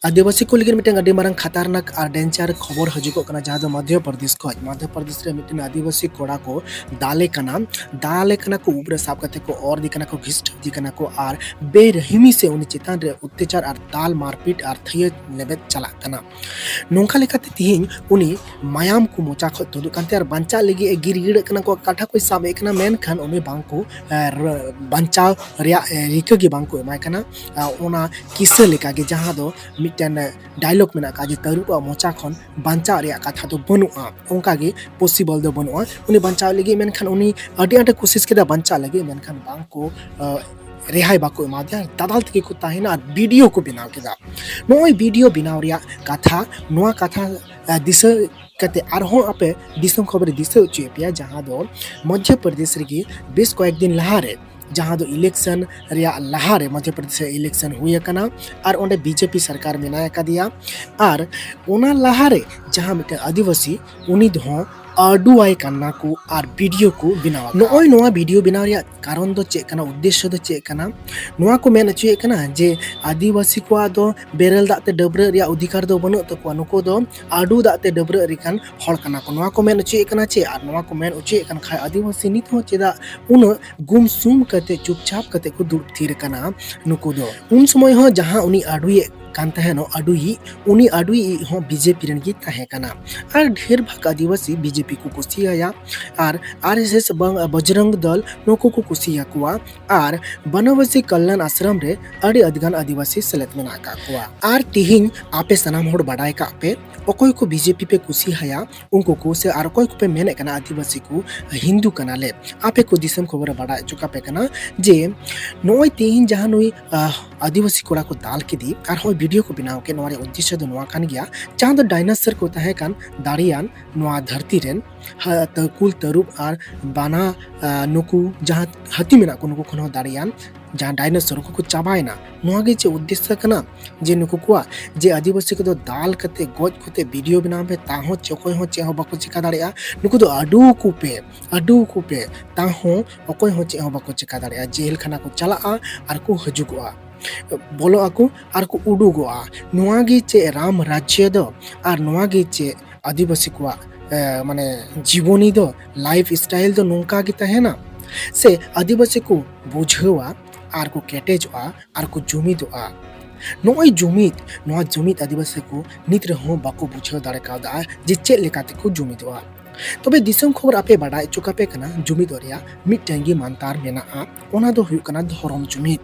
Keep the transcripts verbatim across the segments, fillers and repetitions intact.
ᱟᱹᱫᱤᱵᱟᱹᱥᱤ ᱠᱚ ᱞᱟᱹᱜᱤᱫ ᱢᱤᱫᱴᱟᱝ ᱟᱹᱰᱤ ᱢᱟᱨᱟᱝ ᱠᱷᱟᱛᱟᱨᱱᱟᱠ ᱟᱨ ᱰᱮᱧᱡᱟᱨ ᱠᱷᱚᱵᱚᱨ ᱦᱤᱡᱩᱜᱚᱜ ᱠᱟᱱᱟ, ᱡᱟᱦᱟᱸ ᱫᱚ ᱢᱚᱫᱷᱭᱚ ᱯᱨᱚᱫᱮᱥ ᱠᱷᱚᱱ᱾ ᱢᱚᱫᱷᱭᱚ ᱯᱨᱚᱫᱮᱥ ᱨᱮ ᱢᱤᱫᱴᱮᱱ ᱟᱹᱫᱤᱵᱟᱹᱥᱤ ᱠᱚᱲᱟ ᱠᱚ ᱫᱟᱞᱮ ᱠᱟᱱᱟ, ᱫᱟᱞᱮ ᱠᱟᱱᱟ ᱠᱚ, ᱩᱵ ᱨᱮ ᱥᱟᱵ ᱠᱟᱛᱮ ᱠᱚ ᱚᱨ ᱤᱫᱤ ᱠᱟᱱᱟ ᱠᱚ, ᱜᱷᱤᱥᱴ ᱤᱫᱤ ᱠᱟᱱᱟ ᱠᱚ ᱟᱨ ᱵᱮᱨᱦᱤᱢᱤ ᱥᱮ ᱩᱱᱤ ᱪᱮᱛᱟᱱ ᱨᱮ ᱚᱛᱛᱟᱪᱟᱨ ᱟᱨ ᱫᱟᱞ ᱢᱟᱨᱯᱤᱴ ᱟᱨ ᱛᱷᱟᱹᱭᱟᱹ ᱞᱮᱵᱮᱫ ᱪᱟᱞᱟᱜ ᱠᱟᱱᱟ᱾ ᱱᱚᱝᱠᱟ ᱞᱮᱠᱟᱛᱮ ᱛᱤᱦᱤᱧ ᱩᱱᱤ ᱢᱟᱭᱟᱢ ᱠᱚ ᱢᱚᱪᱟ ᱠᱷᱚᱱ ᱛᱩᱫᱩᱜ ᱠᱟᱱ ᱛᱟᱭᱟ ᱟᱨ ᱵᱟᱧᱪᱟᱜ ᱞᱟᱹᱜᱤᱫ ᱮ ᱜᱤᱨ ᱜᱤᱲᱟᱹᱜ ᱠᱟᱱᱟ ᱠᱚ, ᱠᱟᱴᱟ ᱠᱚᱭ ᱥᱟᱵ ᱮᱫ ᱠᱟᱱᱟ, ᱢᱮᱱᱠᱷᱟᱱ ᱩᱱᱤ ᱵᱟᱝ ᱠᱚ, ᱮ, ᱨ-, ᱵᱟᱧᱪᱟᱣ ᱨᱮᱭᱟᱜ, ᱮ, ᱨᱤᱠᱟᱹ ᱜᱮ ᱵᱟᱝ ᱠᱚ ᱮᱢᱟᱭ ᱠᱟᱱᱟ᱾ ᱟ, ᱚᱱᱟ ᱠᱤᱥᱟᱹ ᱞᱮᱠᱟ ᱜᱮ, ᱡᱟᱦᱟᱸ ᱫᱚ ᱢᱤᱫᱴᱮᱱ, ᱮ, ᱰᱟᱭᱞᱚᱜ ᱢᱮᱱᱟᱜ ᱟᱠᱟᱫ ᱡᱮ, "ᱛᱟᱹᱨᱩᱵ ᱟᱜ ᱢᱚᱪᱟ ᱠᱷᱚᱱ ᱵᱟᱧᱪᱟᱣ ᱨᱮᱭᱟᱜ ᱠᱟᱛᱷᱟ ᱫᱚ ᱵᱟᱹᱱᱩᱜᱼᱟ", ᱚᱱᱠᱟ ᱜᱮ ᱯᱚᱥᱤᱵᱚᱞ ᱫᱚ ᱵᱟᱹᱱᱩᱜᱼᱟ᱾ ᱩᱱᱤ ᱵᱟᱧᱪᱟᱣ ᱞᱟᱹᱜᱤᱫ, ᱢᱮᱱᱠᱷᱟᱱ ᱩᱱᱤ ᱟᱹᱰᱤ ᱟᱸᱴ ᱮ ᱠᱩᱥᱤᱥ ᱠᱮᱫᱟ ᱵᱟᱧᱪᱟᱜ ᱞᱟᱹᱜᱤᱫ, ᱢᱮᱱᱠᱷᱟᱱ ᱵᱟᱝ ᱠᱚ, ᱟ, ᱨᱮᱦᱟᱭ ᱵᱟᱠᱚ ᱮᱢᱟ ᱫᱮᱭᱟ, ᱫᱟᱫᱟᱞ ᱛᱮᱜᱮ ᱠᱚ ᱛᱟᱦᱮᱱᱟ ᱟᱨ ᱵᱷᱤᱰᱤᱭᱳ ᱠᱚ ᱵᱮᱱᱟᱣ ᱠᱮᱫᱟ᱾ ᱱᱚᱜᱼᱚᱭ ᱵᱷᱤᱰᱤᱭᱳ ᱵᱮᱱᱟᱣ ᱨᱮᱭᱟᱜ ᱠᱟᱛᱷᱟ, ᱱᱚᱣᱟ ᱠᱟᱛᱷᱟ, ᱟ, ᱫᱤᱥᱟᱹ ᱠᱟᱛᱮ ᱟᱨᱦᱚᱸ ᱟᱯᱮ ᱫᱤᱥᱚᱢ ᱠᱷᱚᱵᱚᱨ ᱨᱮ ᱫᱤᱥᱟᱹ ᱦᱚᱪᱚᱭᱮᱫ ᱯᱮᱭᱟ, ᱡᱟᱦᱟᱸ ᱫᱚ ᱢᱚᱫᱷᱭᱚ ᱯᱨᱚᱫᱮᱥ ᱨᱮᱜᱮ ᱵᱮᱥ ᱠᱚᱭᱮᱠ ᱫᱤᱱ ᱞᱟᱦᱟᱨᱮ, ᱡᱟᱦᱟᱸ ᱫᱚ ᱤᱞᱮᱠᱥᱚᱱ ᱨᱮᱭᱟᱜ ᱞᱟᱦᱟᱨᱮ ᱢᱚᱫᱷᱭᱚ ᱯᱨᱚᱫᱮᱥ ᱨᱮ ᱤᱞᱮᱠᱥᱚᱱ ᱦᱩᱭ ᱟᱠᱟᱱᱟ ᱟᱨ ᱚᱸᱰᱮ ᱵᱤᱡᱮᱯᱤ ᱥᱚᱨᱠᱟᱨ ᱢᱮᱱᱟᱭ ᱟᱠᱟᱫᱮᱭᱟ᱾ ᱟᱨ ᱚᱱᱟ ᱞᱟᱦᱟᱨᱮ ᱡᱟᱦᱟᱸ ᱢᱤᱫᱴᱮᱱ ᱟᱹᱫᱤᱵᱟᱹᱥᱤ, ᱩᱱᱤ ᱫᱚᱦᱚᱸ ᱟᱹᱰᱩᱣᱟᱭ ᱠᱟᱱᱟ ᱠᱚ ᱟᱨ ᱵᱷᱤᱰᱤᱭᱳ ᱠᱚ ᱵᱮᱱᱟᱣ ᱟᱠᱟᱫᱟ᱾ ᱱᱚᱜᱼᱚᱭ ᱱᱚᱣᱟ ᱵᱷᱤᱰᱤᱭᱳ ᱵᱮᱱᱟᱣ ᱨᱮᱭᱟᱜ ᱠᱟᱨᱚᱱ ᱫᱚ ᱪᱮᱫ ᱠᱟᱱᱟ, ᱩᱫᱽᱫᱮᱥᱥᱚ ᱫᱚ ᱪᱮᱫ ᱠᱟᱱᱟ? ᱱᱚᱣᱟ ᱠᱚ ᱢᱮᱱ ᱦᱚᱪᱚᱭᱮᱫ ᱠᱟᱱᱟ ᱡᱮ ᱟᱹᱫᱤᱵᱟᱹᱥᱤ ᱠᱚᱣᱟᱜ ᱫᱚ ᱵᱮᱨᱮᱞ ᱫᱟᱜ ᱛᱮ ᱰᱟᱹᱵᱽᱨᱟᱹᱜ ᱨᱮᱭᱟᱜ ᱚᱫᱷᱤᱠᱟᱨ ᱫᱚ ᱵᱟᱹᱱᱩᱜ ᱛᱟᱠᱚᱣᱟ, ᱱᱩᱠᱩ ᱫᱚ ᱟᱹᱰᱩ ᱫᱟᱜ ᱛᱮ ᱰᱟᱹᱵᱽᱨᱟᱹᱜ ᱞᱮᱠᱟᱱ ᱦᱚᱲ ᱠᱟᱱᱟ ᱠᱚ᱾ ᱱᱚᱣᱟ ᱠᱚ ᱢᱮᱱ ᱦᱚᱪᱚᱭᱮᱫ ᱠᱟᱱᱟ ᱪᱮᱫ? ᱟᱨ ᱱᱚᱣᱟ ᱠᱚ ᱢᱮᱱ ᱦᱚᱪᱚᱭᱮᱫ ᱠᱟᱱ ᱠᱷᱟᱡ ᱟᱹᱫᱤᱵᱟᱹᱥᱤ ᱱᱤᱛ ᱦᱚᱸ ᱪᱮᱫᱟᱜ ᱩᱱᱟᱹᱜ ᱜᱩᱢᱥᱩᱢ ᱠᱟᱛᱮ ᱪᱩᱯᱪᱟᱯ ᱠᱟᱛᱮ ᱠᱚ ᱫᱩᱲᱩᱵ ᱛᱷᱤᱨ ᱟᱠᱟᱱᱟ ᱱᱩᱠᱩ ᱫᱚ? ᱩᱱ ᱥᱚᱢᱚᱭ ᱦᱚᱸ ᱡᱟᱦᱟᱸ ᱩᱱᱤ ᱟᱹᱰᱩᱭᱮᱫ ᱠᱟᱱ ᱛᱟᱦᱮᱱᱚᱜ, ᱟᱹᱰᱩᱭᱤᱡ, ᱩᱱᱤ ᱟᱹᱰᱩᱭᱤᱡ ᱦᱚᱸ ᱵᱤᱡᱮᱯᱤ ᱨᱮᱱ ᱜᱮ ᱛᱟᱦᱮᱸ ᱠᱟᱱᱟ᱾ ᱟᱨ ᱰᱷᱮᱨ ᱵᱷᱟᱜᱽ ᱟᱹᱫᱤᱵᱟᱹᱥᱤ ᱵᱤᱡᱮᱯᱤ ᱠᱚ ᱠᱩᱥᱤᱭᱟᱭᱟ ᱟᱨ ᱟᱨ ᱮᱥ ᱮᱥ ᱵᱟᱝ ᱵᱚᱡᱽᱨᱚᱝ ᱫᱚᱞ ᱱᱩᱠᱩ ᱠᱚ ᱠᱩᱥᱤᱭᱟᱠᱚᱣᱟ᱾ ᱟᱨ ᱵᱟᱱᱟᱵᱟᱥᱤ ᱠᱟᱞᱞᱟᱱ ᱟᱥᱨᱚᱢ ᱨᱮ ᱟᱹᱰᱤ ᱟᱹᱰᱤᱜᱟᱱ ᱟᱹᱫᱤᱵᱟᱹᱥᱤ ᱥᱮᱞᱮᱫ ᱢᱮᱱᱟᱜ ᱟᱠᱟᱫ ᱠᱚᱣᱟ᱾ ᱟᱨ ᱛᱤᱦᱤᱧ ᱟᱯᱮ ᱥᱟᱱᱟᱢ ᱦᱚᱲ ᱵᱟᱰᱟᱭ ᱠᱟᱜ ᱯᱮ, ᱚᱠᱚᱭ ᱠᱚ ᱵᱤᱡᱮᱯᱤ ᱯᱮ ᱠᱩᱥᱤᱭᱟᱭᱟ, ᱩᱱᱠᱩ ᱠᱚ ᱥᱮ ᱟᱨ ᱚᱠᱚᱭ ᱠᱚᱯᱮ ᱢᱮᱱᱮᱫ ᱠᱟᱱᱟ ᱟᱹᱫᱤᱵᱟᱹᱥᱤ ᱠᱚ ᱦᱤᱱᱫᱩ ᱠᱟᱱᱟᱞᱮ, ᱟᱯᱮ ᱠᱚ ᱫᱤᱥᱚᱢ ᱠᱷᱚᱵᱚᱨ ᱨᱮ ᱵᱟᱰᱟᱭ ᱦᱚᱪᱚ ᱠᱟᱯᱮ ᱠᱟᱱᱟ ᱡᱮ ᱱᱚᱜᱼᱚᱭ ᱛᱤᱦᱤᱧ ᱡᱟᱦᱟᱸ ᱱᱩᱭ, ᱟᱦ, ᱟᱹᱫᱤᱵᱟᱹᱥᱤ ᱠᱚᱲᱟ ᱠᱚ ᱫᱟᱞ ᱠᱮᱫᱮ ᱟᱨ ᱦᱚᱸᱜᱼᱚᱭ ᱵᱷᱤᱰᱤᱭᱳ ᱠᱚ ᱵᱮᱱᱟᱣ ᱠᱮᱫ, ᱱᱚᱣᱟ ᱨᱮᱭᱟᱜ ᱩᱫᱽᱫᱮᱥᱥᱚ ᱫᱚ ᱱᱚᱣᱟ ᱠᱟᱱ ᱜᱮᱭᱟ, ᱡᱟᱦᱟᱸ ᱫᱚ ᱰᱟᱭᱱᱳᱥᱚᱨ ᱠᱚ ᱛᱟᱦᱮᱸ ᱠᱟᱱ ᱫᱟᱲᱮᱭᱟᱱ ᱱᱚᱣᱟ ᱫᱷᱟᱹᱨᱛᱤ ᱨᱮᱱ, ᱦᱟ-, ᱛᱟᱹᱠᱩᱞ, ᱛᱟᱹᱨᱩᱵ ᱟᱨ ᱵᱟᱱᱟ, ᱟ, ᱱᱩᱠᱩ ᱡᱟᱦᱟᱸ ᱦᱟᱹᱛᱤ ᱢᱮᱱᱟᱜ ᱠᱚ, ᱱᱩᱠᱩ ᱠᱷᱚᱱ ᱦᱚᱸ ᱫᱟᱲᱮᱭᱟᱱ ᱡᱟᱦᱟᱸ ᱰᱟᱭᱱᱳᱥᱚᱨ, ᱩᱱᱠᱩ ᱠᱚ ᱪᱟᱵᱟᱭᱮᱱᱟ᱾ ᱱᱚᱣᱟ ᱜᱮ ᱪᱮᱫ ᱩᱫᱽᱫᱮᱥᱥᱚ ᱠᱟᱱᱟ? ᱡᱮ ᱱᱩᱠᱩ ᱠᱚᱣᱟᱜ, ᱡᱮ ᱟᱹᱫᱤᱵᱟᱹᱥᱤ ᱠᱚᱫᱚ ᱫᱟᱞ ᱠᱟᱛᱮ, ᱜᱚᱡ ᱠᱟᱛᱮ ᱵᱷᱤᱰᱤᱭᱳ ᱵᱮᱱᱟᱣ ᱢᱮ, ᱛᱟᱦᱚᱸ ᱪᱮ-, ᱚᱠᱚᱭ ᱦᱚᱸ ᱪᱮᱫ ᱦᱚᱸ ᱵᱟᱠᱚ ᱪᱮᱠᱟ ᱫᱟᱲᱮᱭᱟᱜᱼᱟ᱾ ᱱᱩᱠᱩ ᱫᱚ ᱟᱹᱰᱩ ᱠᱚ ᱯᱮ, ᱟᱹᱰᱩ ᱠᱚ ᱯᱮ, ᱛᱟᱦᱚᱸ ᱚᱠᱚᱭ ᱦᱚᱸ ᱪᱮᱫ ᱦᱚᱸ ᱵᱟᱠᱚ ᱪᱮᱠᱟ ᱫᱟᱲᱮᱭᱟᱜᱼᱟ᱾ ᱡᱮᱞ ᱠᱷᱟᱱᱟ ᱠᱚ ᱪᱟᱞᱟᱜᱼᱟ ᱟᱨ ᱠᱚ ᱦᱤᱡᱩᱜᱚᱜᱼᱟ᱾ ᱵᱚᱞᱚᱜ ᱟᱠᱚ ᱟᱨ ᱠᱚ ᱩᱰᱩᱠᱚᱜᱼᱟ᱾ ᱱᱚᱣᱟ ᱜᱮ ᱪᱮᱫ ᱨᱟᱢ ᱨᱟᱡᱽᱡᱚ ᱫᱚ? ᱟᱨ ᱱᱚᱣᱟ ᱜᱮ ᱪᱮᱫ ᱟᱹᱫᱤᱵᱟᱹᱥᱤ ᱠᱚᱣᱟᱜ, ᱮ, ᱢᱟᱱᱮ ᱡᱤᱵᱚᱱᱤ ᱫᱚ, ᱞᱟᱭᱤᱯᱷ ᱥᱴᱟᱭᱤᱞ ᱫᱚ ᱱᱚᱝᱠᱟ ᱜᱮ ᱛᱟᱦᱮᱱᱟ? ᱥᱮ ᱟᱹᱫᱤᱵᱟᱹᱥᱤ ᱠᱚ ᱵᱩᱡᱷᱟᱹᱣᱟ ᱟᱨ ᱠᱚ ᱠᱮᱴᱮᱡᱚᱜᱼᱟ ᱟᱨ ᱠᱚ ᱡᱩᱢᱤᱫᱚᱜᱼᱟ? ᱱᱚᱜᱼᱚᱭ ᱡᱩᱢᱤᱫ, ᱱᱚᱣᱟ ᱡᱩᱢᱤᱫ ᱟᱹᱫᱤᱵᱟᱹᱥᱤ ᱠᱚ ᱱᱤᱛ ᱨᱮᱦᱚᱸ ᱵᱟᱠᱚ ᱵᱩᱡᱷᱟᱹᱣ ᱫᱟᱲᱮ ᱠᱟᱣᱫᱟ ᱡᱮ ᱪᱮᱫ ᱞᱮᱠᱟ ᱛᱮᱠᱚ ᱡᱩᱢᱤᱫᱚᱜᱼᱟ᱾ ᱛᱚᱵᱮ ᱫᱤᱥᱚᱢ ᱠᱷᱚᱵᱚᱨ ᱟᱯᱮ ᱵᱟᱰᱟᱭ ᱦᱚᱪᱚ ᱠᱟᱯᱮ ᱠᱟᱱᱟ, ᱡᱩᱢᱤᱫᱚᱜ ᱨᱮᱭᱟᱜ ᱢᱤᱫᱴᱮᱱ ᱜᱮ ᱢᱟᱱᱛᱟᱨ ᱢᱮᱱᱟᱜᱼᱟ, ᱚᱱᱟ ᱫᱚ ᱦᱩᱭᱩᱜ ᱠᱟᱱᱟ ᱫᱷᱚᱨᱚᱢ ᱡᱩᱢᱤᱫ᱾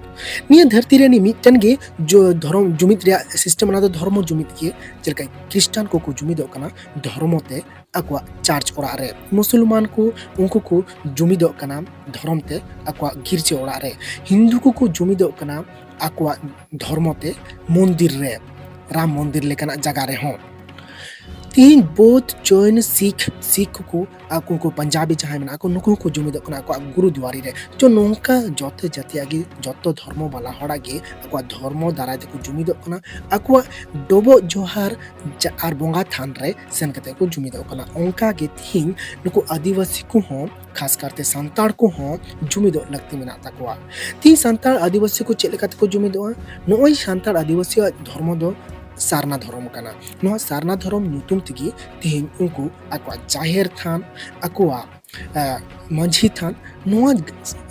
ᱱᱤᱭᱟᱹ ᱫᱷᱟᱹᱨᱛᱤ ᱨᱮ ᱱᱤ ᱢᱤᱫᱴᱮᱱ ᱜᱮ ᱡᱚ-, ᱫᱷᱚᱨᱚᱢ ᱡᱩᱢᱤᱫ ᱨᱮᱭᱟᱜ ᱥᱤᱥᱴᱮᱢ, ᱚᱱᱟ ᱫᱚ ᱫᱷᱚᱨᱢᱚ ᱡᱩᱢᱤᱫ ᱜᱮ᱾ ᱪᱮᱫ ᱞᱮᱠᱟ ᱠᱷᱨᱤᱥᱴᱟᱱ ᱠᱚᱠᱚ ᱡᱩᱢᱤᱫᱚᱜ ᱠᱟᱱᱟ ᱫᱷᱚᱨᱢᱚ ᱛᱮ ᱟᱠᱚᱣᱟᱜ ᱪᱟᱨᱪ ᱚᱲᱟᱜ ᱨᱮ, ᱢᱩᱥᱚᱞᱢᱟᱱ ᱠᱚ, ᱩᱱᱠᱩ ᱠᱚ ᱡᱩᱢᱤᱫᱚᱜ ᱠᱟᱱᱟ ᱫᱷᱚᱨᱚᱢ ᱛᱮ ᱟᱠᱚᱣᱟᱜ ᱜᱤᱨᱡᱟᱹ ᱚᱲᱟᱜ ᱨᱮ, ᱦᱤᱱᱫᱩ ᱠᱚᱠᱚ ᱡᱩᱢᱤᱫᱚᱜ ᱠᱟᱱᱟ ᱟᱠᱚᱣᱟᱜ ᱫᱷᱚᱨᱢᱚ ᱛᱮ ᱢᱚᱱᱫᱤᱨ ᱨᱮ, ᱨᱟᱢ ᱢᱚᱱᱫᱤᱨ ᱞᱮᱠᱟᱱᱟᱜ ᱡᱟᱭᱜᱟ ᱨᱮᱦᱚᱸ᱾ ᱛᱤᱦᱤᱧ ᱵᱳᱫᱷ, ᱡᱚᱭᱱ, ᱥᱤᱠᱷ, ᱥᱤᱠᱷ ᱠᱚ, ᱟᱠᱚ ᱠᱚ ᱯᱟᱧᱡᱟᱵᱤ ᱡᱟᱦᱟᱸᱭ ᱢᱮᱱᱟᱜ ᱠᱚ, ᱱᱩᱠᱩ ᱦᱚᱸᱠᱚ ᱡᱩᱢᱤᱫᱚᱜ ᱠᱟᱱᱟ ᱟᱠᱚᱣᱟᱜ ᱜᱩᱨᱩᱫᱩᱣᱟᱨᱤ ᱨᱮ᱾ ᱛᱚ ᱱᱚᱝᱠᱟ ᱡᱚᱛᱚ ᱡᱟᱹᱛᱤᱭᱟᱜ ᱜᱮ, ᱡᱚᱛᱚ ᱫᱷᱚᱨᱢᱚ ᱵᱟᱞᱟ ᱦᱚᱲᱟᱜ ᱜᱮ ᱟᱠᱚᱣᱟᱜ ᱫᱷᱚᱨᱢᱚ ᱫᱟᱨᱟᱭ ᱛᱮᱠᱚ ᱡᱩᱢᱤᱫᱚᱜ ᱠᱟᱱᱟ, ᱟᱠᱚᱣᱟᱜ ᱰᱚᱵᱚᱜ ᱡᱚᱦᱟᱨ ᱡᱟ-, ᱟᱨ ᱵᱚᱸᱜᱟ ᱛᱷᱟᱱ ᱨᱮ ᱥᱮᱱ ᱠᱟᱛᱮ ᱠᱚ ᱡᱩᱢᱤᱫᱚᱜ ᱠᱟᱱᱟ᱾ ᱚᱱᱠᱟ ᱜᱮ ᱛᱤᱦᱤᱧ ᱱᱩᱠᱩ ᱟᱹᱫᱤᱵᱟᱹᱥᱤ ᱠᱚᱦᱚᱸ, ᱠᱷᱟᱥ ᱠᱟᱨᱛᱮ ᱥᱟᱱᱛᱟᱲ ᱠᱚᱦᱚᱸ ᱡᱩᱢᱤᱫᱚᱜ ᱞᱟᱹᱠᱛᱤ ᱢᱮᱱᱟᱜ ᱛᱟᱠᱚᱣᱟ᱾ ᱛᱤᱦᱤᱧ ᱥᱟᱱᱛᱟᱲ ᱟᱹᱫᱤᱵᱟᱹᱥᱤ ᱠᱚ ᱪᱮᱫ ᱞᱮᱠᱟ ᱛᱮᱠᱚ ᱡᱩᱢᱤᱫᱚᱜᱼᱟ? ᱱᱚᱜᱼᱚᱭ ᱥᱟᱱᱛᱟᱲ ᱟᱹᱫᱤᱵᱟᱹᱥᱤᱭᱟᱜ ᱫᱷᱚᱨᱢᱚ ᱫᱚ ᱥᱟᱨᱱᱟ ᱫᱷᱚᱨᱚᱢ ᱠᱟᱱᱟ᱾ ᱱᱚᱣᱟ ᱥᱟᱨᱱᱟ ᱫᱷᱚᱨᱚᱢ ᱧᱩᱛᱩᱢ ᱛᱮᱜᱮ ᱛᱤᱦᱤᱧ ᱩᱱᱠᱩ ᱟᱠᱚᱣᱟᱜ ᱡᱟᱦᱮᱨ ᱛᱷᱟᱱ, ᱟᱠᱚᱣᱟᱜ, ᱮ, ᱢᱟᱹᱡᱷᱤ ᱛᱷᱟᱱ, ᱱᱚᱣᱟ,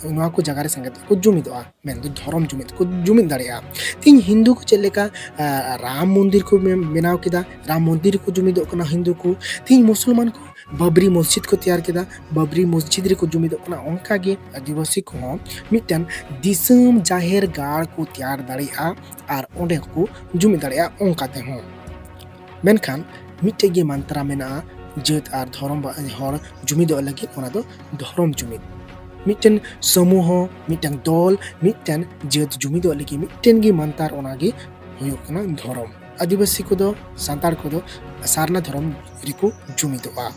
ᱱᱚᱣᱟ ᱠᱚ ᱡᱟᱭᱜᱟ ᱨᱮ ᱥᱮᱱ ᱠᱟᱛᱮ ᱠᱚ ᱡᱩᱢᱤᱫᱚᱜᱼᱟ, ᱢᱮᱱᱫᱚ ᱫᱷᱚᱨᱚᱢ ᱡᱩᱢᱤᱫ ᱠᱚ ᱡᱩᱢᱤᱫ ᱫᱟᱲᱮᱭᱟᱜᱼᱟ᱾ ᱛᱤᱦᱤᱧ ᱦᱤᱱᱫᱩ ᱠᱚ ᱪᱮᱫ ᱞᱮᱠᱟ, ᱮ, ᱨᱟᱢ ᱢᱚᱱᱫᱤᱨ ᱠᱚ ᱵᱮ-, ᱵᱮᱱᱟᱣ ᱠᱮᱫᱟ, ᱨᱟᱢ ᱢᱚᱱᱫᱤᱨ ᱨᱮᱠᱚ ᱡᱩᱢᱤᱫᱚᱜ ᱠᱟᱱᱟ ᱦᱤᱱᱫᱩ ᱠᱚ᱾ ᱛᱤᱦᱤᱧ ᱢᱩᱥᱚᱞᱢᱟᱱ ᱠᱚ ᱵᱟᱵᱨᱤ ᱢᱚᱥᱡᱤᱫ ᱠᱚ ᱛᱮᱭᱟᱨ ᱠᱮᱫᱟ, ᱵᱟᱵᱨᱤ ᱢᱚᱥᱡᱤᱫ ᱨᱮᱠᱚ ᱡᱩᱢᱤᱫᱚᱜ ᱠᱟᱱᱟ᱾ ᱚᱱᱠᱟᱜᱮ ᱟᱹᱫᱤᱵᱟᱹᱥᱤ ᱠᱚᱦᱚᱸ ᱢᱤᱫᱴᱮᱱ ᱫᱤᱥᱚᱢ ᱡᱟᱦᱮᱨ ᱜᱟᱲ ᱠᱚ ᱛᱮᱭᱟᱨ ᱫᱟᱲᱮᱭᱟᱜᱼᱟ ᱟᱨ ᱚᱸᱰᱮ ᱦᱚᱸᱠᱚ ᱡᱩᱢᱤᱫ ᱫᱟᱲᱮᱭᱟᱜᱼᱟ ᱚᱱᱠᱟ ᱛᱮᱦᱚᱸ᱾ ᱢᱮᱱᱠᱷᱟᱱ ᱢᱤᱫᱴᱮᱡ ᱜᱮ ᱢᱟᱱᱛᱨᱟ ᱢᱮᱱᱟᱜᱼᱟ ᱡᱟᱹᱛ ᱟᱨ ᱫᱷᱚᱨᱚᱢ ᱵᱟ-, ᱦᱚᱲ ᱡᱩᱢᱤᱫᱚᱜ ᱞᱟᱹᱜᱤᱫ, ᱚᱱᱟ ᱫᱚ ᱫᱷᱚᱨᱚᱢ ᱡᱩᱢᱤᱫ᱾ ᱢᱤᱫᱴᱮᱱ ᱥᱚᱢᱩᱦᱚ, ᱢᱤᱫᱴᱮᱱ ᱫᱚᱞ, ᱢᱤᱫᱴᱮᱱ ᱡᱟᱹᱛ ᱡᱩᱢᱤᱫᱚᱜ ᱞᱟᱹᱜᱤᱫ ᱢᱤᱫᱴᱮᱱ ᱜᱮ ᱢᱟᱱᱛᱟᱨ, ᱚᱱᱟᱜᱮ ᱦᱩᱭᱩᱜ ᱠᱟᱱᱟ ᱫᱷᱚᱨᱚᱢ᱾ ᱟᱹᱫᱤᱵᱟᱹᱥᱤ ᱠᱚᱫᱚ, ᱥᱟᱱᱛᱟᱲ ᱠᱚᱫᱚ ᱥᱟᱨᱱᱟ ᱫᱷᱚᱨᱚᱢ ᱨᱮᱠᱚ ᱡᱩᱢᱤᱫᱚᱜᱼᱟ᱾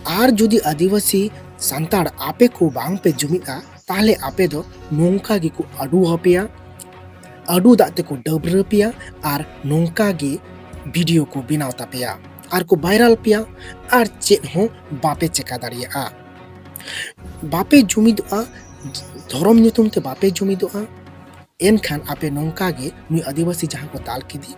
ᱟᱨ ᱡᱩᱫᱤ ᱟᱹᱫᱤᱵᱟᱹᱥᱤ ᱥᱟᱱᱛᱟᱲ ᱟᱯᱮ ᱠᱚ ᱵᱟᱝ ᱯᱮ ᱡᱩᱢᱤᱫᱼᱟ, ᱛᱟᱦᱞᱮ ᱟᱯᱮ ᱫᱚ ᱱᱚᱝᱠᱟ ᱜᱮᱠᱚ ᱟᱹᱰᱩ ᱟᱯᱮᱭᱟ, ᱟᱹᱰᱩ ᱫᱟᱜ ᱛᱮᱠᱚ ᱰᱟᱹᱵᱽᱨᱟᱹ ᱯᱮᱭᱟ ᱟᱨ ᱱᱚᱝᱠᱟ ᱜᱮ ᱵᱷᱤᱰᱤᱭᱳ ᱠᱚ ᱵᱮᱱᱟᱣ ᱛᱟᱯᱮᱭᱟ ᱟᱨ ᱠᱚ ᱵᱷᱟᱭᱨᱟᱞ ᱯᱮᱭᱟ ᱟᱨ ᱪᱮᱫ ᱦᱚᱸ ᱵᱟᱯᱮ ᱪᱮᱠᱟ ᱫᱟᱲᱮᱭᱟᱜᱼᱟ᱾ ᱵᱟᱯᱮ ᱡᱩᱢᱤᱫᱚᱜᱼᱟ, ᱫᱷᱚᱨᱚᱢ ᱧᱩᱛᱩᱢ ᱛᱮ ᱵᱟᱯᱮ ᱡᱩᱢᱤᱫᱚᱜᱼᱟ᱾ ᱮᱱᱠᱷᱟᱱ ᱟᱯᱮ ᱱᱚᱝᱠᱟ ᱜᱮ ᱱᱩᱭ ᱟᱹᱫᱤᱵᱟᱹᱥᱤ ᱡᱟᱦᱟᱸ ᱠᱚ ᱫᱟᱞ ᱠᱮᱫᱮ,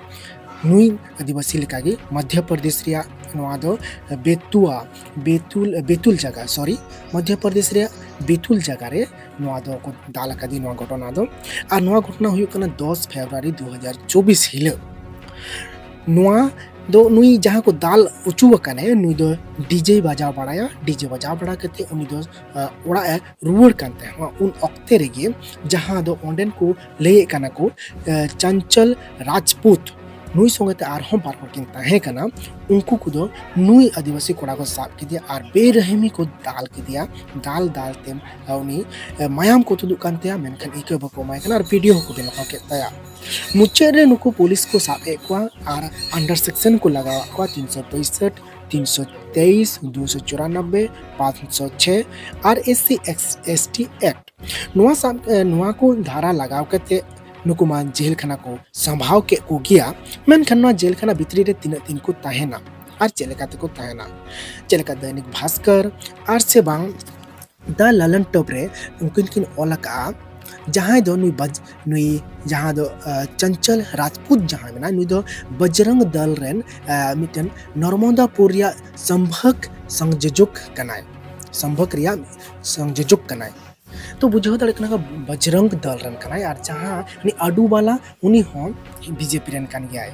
ᱱᱩᱭ ᱟᱹᱫᱤᱵᱟᱹᱥᱤ ᱞᱮᱠᱟᱜᱮ ᱢᱚᱫᱽᱫᱷᱚ ᱯᱨᱚᱫᱮᱥ ᱨᱮᱭᱟᱜ ᱱᱚᱣᱟ ᱫᱚ ᱵᱮᱛᱩᱣᱟ, ᱵᱮᱛᱩᱞ, ᱵᱮᱛᱩᱞ ᱡᱟᱭᱜᱟ, ᱥᱚᱨᱤ, ᱢᱚᱫᱽᱫᱷᱚ ᱯᱨᱚᱫᱮᱥ ᱨᱮᱭᱟᱜ ᱵᱮᱛᱩᱞ ᱡᱟᱭᱜᱟ ᱨᱮ ᱱᱚᱣᱟ ᱫᱚ ᱠᱚ ᱫᱟᱞ ᱟᱠᱟᱫᱮ ᱱᱚᱣᱟ ᱜᱷᱚᱴᱚᱱᱟ ᱫᱚ᱾ ᱟᱨ ᱱᱚᱣᱟ ᱜᱷᱚᱴᱚᱱᱟ ᱦᱩᱭᱩᱜ ᱠᱟᱱᱟ ᱫᱚᱥ ᱯᱷᱮᱵᱽᱨᱩᱣᱟᱨᱤ ᱫᱩ ᱦᱟᱡᱟᱨ ᱪᱚᱵᱵᱤᱥ ᱦᱤᱞᱳᱜ᱾ ᱱᱚᱣᱟ ᱫᱚ ᱱᱩᱭ ᱡᱟᱦᱟᱸ ᱠᱚ ᱫᱟᱞ ᱚᱪᱚ ᱟᱠᱟᱱᱮ, ᱱᱩᱭ ᱫᱚ ᱰᱤᱡᱮ ᱵᱟᱡᱟᱣ ᱵᱟᱲᱟᱭᱟ᱾ ᱰᱤᱡᱮ ᱵᱟᱡᱟᱣ ᱵᱟᱲᱟ ᱠᱟᱛᱮ ᱩᱱᱤ ᱫᱚ, ᱟ, ᱚᱲᱟᱜ ᱮ ᱨᱩᱣᱟᱹᱲ ᱠᱟᱱ ᱛᱟᱦᱮᱸᱫ᱾ ᱩᱱ ᱚᱠᱛᱮ ᱨᱮᱜᱮ ᱡᱟᱦᱟᱸ ᱫᱚ ᱚᱸᱰᱮᱱ ᱠᱚ ᱞᱟᱹᱭᱮᱫ ᱠᱟᱱᱟ ᱠᱚ, ᱟ, ᱪᱚᱧᱪᱚᱞ ᱨᱟᱡᱽᱯᱩᱛ, ᱱᱩᱭ ᱥᱚᱸᱜᱮ ᱛᱮ ᱟᱨᱦᱚᱸ ᱵᱟᱨ ᱦᱚᱲ ᱠᱤᱱ ᱛᱟᱦᱮᱸ ᱠᱟᱱᱟ᱾ ᱩᱱᱠᱩ ᱠᱚᱫᱚ ᱱᱩᱭ ᱟᱹᱫᱤᱵᱟᱹᱥᱤ ᱠᱚᱲᱟ ᱠᱚ ᱥᱟᱵ ᱠᱮᱫᱮᱭᱟ ᱟᱨ ᱵᱮᱨᱮᱦᱢᱤ ᱠᱚ ᱫᱟᱞ ᱠᱮᱫᱮᱭᱟ᱾ ᱫᱟᱞ ᱫᱟᱞ ᱛᱮ, ᱟ, ᱩᱱᱤ, ᱟ, ᱢᱟᱭᱟᱢ ᱠᱚ ᱛᱩᱫᱩᱜ ᱠᱟᱱ ᱛᱟᱭᱟ, ᱢᱮᱱᱠᱷᱟᱱ ᱤᱠᱟᱹ ᱵᱟᱠᱚ ᱮᱢᱟᱭ ᱠᱟᱱᱟ ᱟᱨ ᱵᱷᱤᱰᱤᱭᱳ ᱦᱚᱸᱠᱚ ᱵᱮᱱᱟᱣ ᱠᱮᱫ ᱛᱟᱭᱟ᱾ ᱢᱩᱪᱟᱹᱫ ᱨᱮ ᱱᱩᱠᱩ ᱯᱩᱞᱤᱥ ᱠᱚ ᱥᱟᱵ ᱮᱫ ᱠᱚᱣᱟ ᱟᱨ under section ᱠᱚ ᱞᱟᱜᱟᱣᱟᱫ ᱠᱚᱣᱟ ᱛᱤᱱᱥᱚ ᱯᱚᱸᱭᱥᱚᱴᱷ, ᱛᱤᱱᱥᱚ ᱛᱮᱭᱤᱥ, ᱫᱩᱥᱚ ᱪᱩᱨᱟᱱᱚᱵᱵᱳᱭ, ᱯᱟᱸᱪᱥᱚ ᱪᱷᱮ ᱟᱨ SC ST Act᱾ ᱱᱚᱣᱟ ᱥᱟᱵ, ᱮ, ᱱᱚᱣᱟ ᱠᱚ ᱫᱷᱟᱨᱟ ᱞᱟᱜᱟᱣ ᱠᱟᱛᱮ ᱱᱩᱠᱩ ᱢᱟ ᱡᱮᱞ ᱠᱷᱟᱱᱟ ᱠᱚ ᱥᱟᱢᱵᱷᱟᱣ ᱠᱮᱫ ᱠᱚ ᱜᱮᱭᱟ, ᱢᱮᱱᱠᱷᱟᱱ ᱱᱚᱣᱟ ᱡᱮᱞ ᱠᱷᱟᱱᱟ ᱵᱷᱤᱛᱨᱤ ᱨᱮ ᱛᱤᱱᱟᱹᱜ ᱫᱤᱱ ᱠᱚ ᱛᱟᱦᱮᱱᱟ ᱟᱨ ᱪᱮᱫ ᱞᱮᱠᱟ ᱛᱮᱠᱚ ᱛᱟᱦᱮᱱᱟ? ᱪᱮᱫ ᱞᱮᱠᱟ ᱫᱚᱭᱱᱤᱠ ᱵᱷᱟᱥᱠᱚᱨ ᱟᱨ ᱥᱮ ᱵᱟᱝ ᱫᱟ ᱞᱟᱞᱚᱱ ᱴᱚᱯ ᱨᱮ ᱩᱱᱠᱤᱱ ᱠᱤᱱ ᱚᱞ ᱟᱠᱟᱫᱼᱟ, ᱡᱟᱦᱟᱸᱭ ᱫᱚ ᱱᱩᱭ ᱵᱟᱡ-, ᱱᱩᱭ ᱡᱟᱦᱟᱸ ᱫᱚ, ᱟ, ᱪᱚᱧᱪᱚᱞ ᱨᱟᱡᱽᱯᱩᱛ ᱡᱟᱦᱟᱸᱭ ᱢᱮᱱᱟᱭ, ᱱᱩᱭ ᱫᱚ ᱵᱚᱡᱽᱨᱚᱝ ᱫᱚᱞ ᱨᱮᱱ, ᱟ, ᱢᱤᱫᱴᱮᱱ ᱱᱚᱨᱢᱚᱫᱟᱯᱩᱨ ᱨᱮᱭᱟᱜ ᱥᱚᱢᱵᱷᱚᱠ ᱥᱚᱝᱡᱳᱡᱚᱠ ᱠᱟᱱᱟᱭ, ᱥᱚᱢᱵᱷᱚᱠ ᱨᱮᱭᱟᱜ ᱥᱚᱝᱡᱳᱡᱚᱠ ᱠᱟᱱᱟᱭ᱾ ᱛᱚ ᱵᱩᱡᱷᱟᱹᱣ ᱫᱟᱲᱮᱭᱟᱜ ᱠᱟᱱᱟ ᱠᱚ, ᱵᱚᱡᱽᱨᱚᱝ ᱫᱚᱞ ᱨᱮᱱ ᱠᱟᱱᱟᱭ᱾ ᱟᱨ ᱡᱟᱦᱟᱸ ᱩᱱᱤ ᱟᱰᱩᱵᱟᱞᱟ, ᱩᱱᱤ ᱦᱚᱸ BJP ᱨᱮᱱ ᱠᱟᱱ ᱜᱮᱭᱟᱭ᱾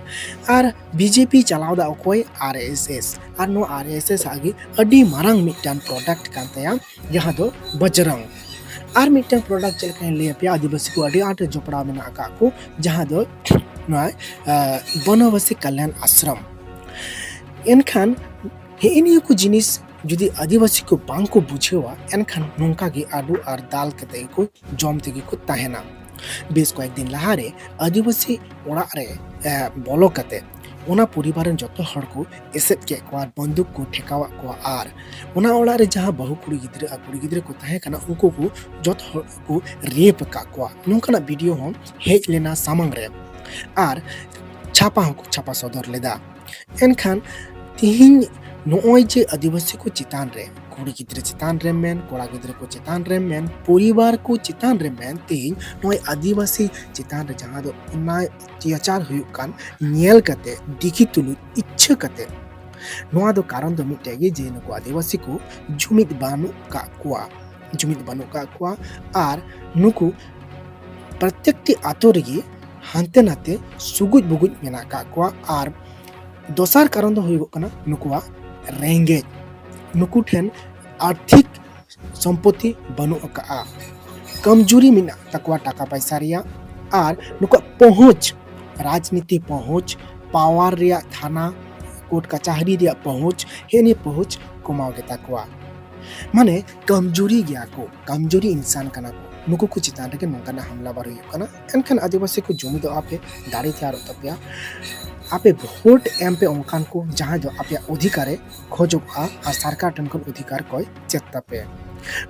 ᱟᱨ BJP ᱪᱟᱞᱟᱣ ᱫᱟ ᱚᱠᱚᱭ? RSS᱾ ᱟᱨ ᱱᱚᱣᱟ RSS ᱟᱜ ᱜᱮ ᱟᱹᱰᱤ ᱢᱟᱨᱟᱝ ᱢᱤᱫᱴᱟᱝ product ᱠᱟᱱ ᱛᱟᱭᱟ, ᱡᱟᱦᱟᱸ ᱫᱚ ᱵᱚᱡᱽᱨᱚᱝ᱾ ᱟᱨ ᱢᱤᱫᱴᱟᱝ product ᱪᱮᱫ ᱞᱮᱠᱟᱧ ᱞᱟᱹᱭ ᱟᱯᱮᱭᱟ, ᱟᱹᱫᱤᱵᱟᱹᱥᱤ ᱠᱚ ᱟᱹᱰᱤ ᱟᱸᱴ ᱡᱚᱯᱲᱟᱣ ᱢᱮᱱᱟᱜ ᱟᱠᱟᱫ ᱠᱚ, ᱡᱟᱦᱟᱸ ᱫᱚ ᱱᱚᱣᱟ, ᱟ, ᱵᱚᱱᱚᱵᱟᱥᱤ ᱠᱟᱞᱭᱟᱱ ᱟᱥᱨᱚᱢ᱾ ᱮᱱᱠᱷᱟᱱ ᱦᱮᱸᱜᱼᱮ ᱱᱤᱭᱟᱹ ᱠᱚ ᱡᱤᱱᱤᱥ ᱡᱩᱫᱤ ᱟᱹᱫᱤᱵᱟᱹᱥᱤ ᱠᱚ ᱵᱟᱝ ᱠᱚ ᱵᱩᱡᱷᱟᱹᱣᱟ, ᱮᱱᱠᱷᱟᱱ ᱱᱚᱝᱠᱟ ᱜᱮ ᱟᱹᱰᱩ ᱟᱨ ᱫᱟᱞ ᱠᱟᱛᱮ ᱜᱮᱠᱚ ᱡᱚᱢ ᱛᱮᱜᱮ ᱠᱚ ᱛᱟᱦᱮᱱᱟ᱾ ᱵᱮᱥ ᱠᱚᱭᱮᱠ ᱫᱤᱱ ᱞᱟᱦᱟᱨᱮ ᱟᱹᱫᱤᱵᱟᱹᱥᱤ ᱚᱲᱟᱜ ᱨᱮ, ᱮ, ᱵᱚᱞᱚ ᱠᱟᱛᱮ ᱚᱱᱟ ᱯᱚᱨᱤᱵᱟᱨ ᱨᱮᱱ ᱡᱚᱛᱚ ᱦᱚᱲ ᱠᱚ ᱮᱥᱮᱫ ᱠᱮᱫ ᱠᱚᱣᱟ, ᱵᱟᱱᱫᱩᱠ ᱠᱚ ᱴᱷᱮᱠᱟᱣᱟᱫ ᱠᱚᱣᱟ ᱟᱨ ᱚᱱᱟ ᱚᱲᱟᱜ ᱨᱮ ᱡᱟᱦᱟᱸ ᱵᱟᱹᱦᱩ ᱠᱩᱲᱤ ᱜᱤᱫᱽᱨᱟᱹ ᱟᱨ ᱠᱩᱲᱤ ᱜᱤᱫᱽᱨᱟᱹ ᱠᱚ ᱛᱟᱦᱮᱸ ᱠᱟᱱᱟ, ᱩᱱᱠᱩ ᱠᱚ ᱡᱚᱛᱚ ᱦᱚᱲ ᱠᱚ rape ᱟᱠᱟᱫ ᱠᱚᱣᱟ᱾ ᱱᱚᱝᱠᱟᱱᱟᱜ video ᱦᱚᱸ ᱦᱮᱡ ᱞᱮᱱᱟ ᱥᱟᱢᱟᱝ ᱨᱮ ᱟᱨ ᱪᱷᱟᱯᱟ ᱦᱚᱸᱠᱚ ᱪᱷᱟᱯᱟ ᱥᱚᱫᱚᱨ ᱞᱮᱫᱟ᱾ ᱮᱱᱠᱷᱟᱱ ᱛᱤᱦᱤᱧ ᱱᱚᱜᱼᱚᱭ ᱡᱮ ᱟᱹᱫᱤᱵᱟᱹᱥᱤ ᱠᱚ ᱪᱮᱛᱟᱱ ᱨᱮ ᱠᱩᱲᱤ ᱜᱤᱫᱽᱨᱟᱹ ᱪᱮᱛᱟᱱ ᱨᱮ ᱢᱮᱱ, ᱠᱚᱲᱟ ᱜᱤᱫᱽᱨᱟᱹ ᱠᱚ ᱪᱮᱛᱟᱱ ᱨᱮ ᱢᱮᱱ, ᱯᱚᱨᱤᱵᱟᱨ ᱠᱚ ᱪᱮᱛᱟᱱ ᱨᱮ ᱢᱮᱱ, ᱛᱮᱦᱮᱧ ᱱᱚᱜᱼᱚᱭ ᱟᱹᱫᱤᱵᱟᱹᱥᱤ ᱪᱮᱛᱟᱱ ᱨᱮ ᱡᱟᱦᱟᱸ ᱫᱚ ᱚᱱᱱᱟᱭ ᱚᱛᱛᱟᱪᱟᱨ ᱦᱩᱭᱩᱜ ᱠᱟᱱ ᱧᱮᱞ ᱠᱟᱛᱮ, ᱫᱤᱠᱷᱤ ᱛᱩᱞᱩᱡ ᱤᱪᱪᱷᱟᱹ ᱠᱟᱛᱮ, ᱱᱚᱣᱟ ᱫᱚ ᱠᱟᱨᱚᱱ ᱫᱚ ᱢᱤᱫᱴᱮᱡ ᱜᱮ, ᱡᱮ ᱱᱩᱠᱩ ᱟᱹᱫᱤᱵᱟᱹᱥᱤ ᱠᱚ ᱡᱩᱢᱤᱫ ᱵᱟᱹᱱᱩᱜ ᱠᱟᱜ ᱠᱚᱣᱟ, ᱡᱩᱢᱤᱫ ᱵᱟᱹᱱᱩᱜ ᱠᱟᱜ ᱠᱚᱣᱟ᱾ ᱟᱨ ᱱᱩᱠᱩ ᱯᱨᱚᱛᱮᱠᱴᱤ ᱟᱛᱳ ᱨᱮᱜᱮ ᱦᱟᱱᱛᱮ ᱱᱟᱛᱮ ᱥᱩᱜᱩᱡ ᱵᱩᱜᱩᱡ ᱢᱮᱱᱟᱜ ᱠᱟᱜ ᱠᱚᱣᱟ᱾ ᱟᱨ ᱫᱚᱥᱟᱨ ᱠᱟᱨᱚᱱ ᱫᱚ ᱦᱩᱭᱩᱜᱚᱜ ᱠᱟᱱᱟ ᱱᱩᱠᱩᱣᱟᱜ ᱨᱮᱸᱜᱮᱡ᱾ ᱱᱩᱠᱩ ᱴᱷᱮᱱ ᱟᱨᱛᱷᱤᱠ ᱥᱚᱢᱯᱚᱛᱤ ᱵᱟᱹᱱᱩᱜ ᱟᱠᱟᱜᱼᱟ, ᱠᱚᱢᱡᱩᱨᱤ ᱢᱮᱱᱟᱜ ᱛᱟᱠᱚᱣᱟ ᱴᱟᱠᱟ ᱯᱟᱭᱥᱟ ᱨᱮᱭᱟᱜ, ᱟᱨ ᱱᱩᱠᱩᱣᱟᱜ ᱯᱚᱦᱩᱸᱪ, ᱨᱟᱡᱽᱱᱤᱛᱤ ᱯᱚᱦᱩᱸᱪ, ᱯᱟᱣᱟᱨ ᱨᱮᱭᱟᱜ, ᱛᱷᱟᱱᱟ, ᱠᱳᱨᱴ ᱠᱟᱪᱟᱦᱟᱹᱨᱤ ᱨᱮᱭᱟᱜ ᱯᱚᱦᱩᱸᱪ, ᱦᱮᱸ, ᱱᱤᱭᱟᱹ ᱯᱚᱦᱩᱸᱪ ᱠᱚᱢᱟᱣ ᱜᱮᱛᱟ ᱠᱚᱣᱟ᱾ ᱢᱟᱱᱮ ᱠᱚᱢᱡᱩᱨᱤ ᱜᱮᱭᱟ ᱠᱚ, ᱠᱚᱢᱡᱩᱨᱤ ᱤᱱᱥᱟᱱ ᱠᱟᱱᱟ ᱠᱚ᱾ ᱱᱩᱠᱩ ᱠᱚ ᱪᱮᱛᱟᱱ ᱨᱮᱜᱮ ᱱᱚᱝᱠᱟᱱᱟᱜ ᱦᱟᱢᱞᱟ ᱵᱟᱨ ᱦᱩᱭᱩᱜ ᱠᱟᱱᱟ᱾ ᱮᱱᱠᱷᱟᱱ ᱟᱹᱫᱤᱵᱟᱹᱥᱤ ᱠᱚ ᱡᱩᱢᱤᱫᱚᱜᱼᱟ ᱯᱮ, ᱫᱟᱲᱮ ᱛᱮᱭᱟᱨᱚᱜ ᱛᱟᱯᱮᱭᱟ᱾ ᱟᱯᱮ ᱵᱷᱳᱴ ᱮᱢ ᱯᱮ ᱚᱱᱠᱟᱱ ᱠᱚ ᱡᱟᱦᱟᱸᱭ ᱫᱚ ᱟᱯᱮᱭᱟᱜ ᱚᱫᱷᱤᱠᱟᱨᱮ ᱠᱷᱚᱡᱚᱜᱼᱟ ᱟᱨ ᱥᱚᱨᱠᱟᱨ ᱴᱷᱮᱱ ᱠᱷᱚᱱ ᱚᱫᱷᱤᱠᱟᱨ ᱠᱚᱭ ᱪᱮᱫ ᱛᱟᱯᱮ᱾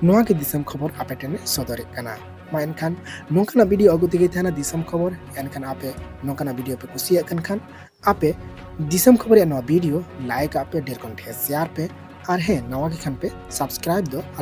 ᱱᱚᱣᱟ ᱜᱮ ᱫᱤᱥᱚᱢ ᱠᱷᱚᱵᱚᱨ ᱟᱯᱮ ᱴᱷᱮᱱᱮ ᱥᱚᱫᱚᱨᱮᱫ ᱠᱟᱱᱟ᱾ ᱢᱟ ᱮᱱᱠᱷᱟᱱ ᱱᱚᱝᱠᱟᱱᱟᱜ ᱵᱷᱤᱰᱤᱭᱳ ᱟᱹᱜᱩ ᱛᱮᱜᱮ ᱛᱟᱦᱮᱱᱟ ᱫᱤᱥᱚᱢ ᱠᱷᱚᱵᱚᱨ᱾ ᱮᱱᱠᱷᱟᱱ ᱟᱯᱮ ᱱᱚᱝᱠᱟᱱᱟᱜ ᱵᱷᱤᱰᱤᱭᱳ ᱯᱮ ᱠᱩᱥᱤᱭᱟᱜ ᱠᱟᱱ ᱠᱷᱟᱱ ᱟᱯᱮ ᱫᱤᱥᱚᱢ ᱠᱷᱚᱵᱚᱨ ᱨᱮᱭᱟᱜ ᱱᱚᱣᱟ ᱵᱷᱤᱰᱤᱭᱳ ᱞᱟᱭᱤᱠ ᱟᱜ ᱯᱮ, ᱰᱷᱮᱨ ᱠᱷᱚᱱ ᱰᱷᱮᱨ ᱥᱮᱭᱟᱨ ᱯᱮ, ᱟᱨ ᱦᱮᱸ, ᱱᱟᱣᱟ ᱜᱮ ᱠᱷᱟᱱ ᱯᱮ ᱥᱟᱵᱥᱠᱨᱟᱭᱤᱵ ᱫᱚ ᱟᱞᱚ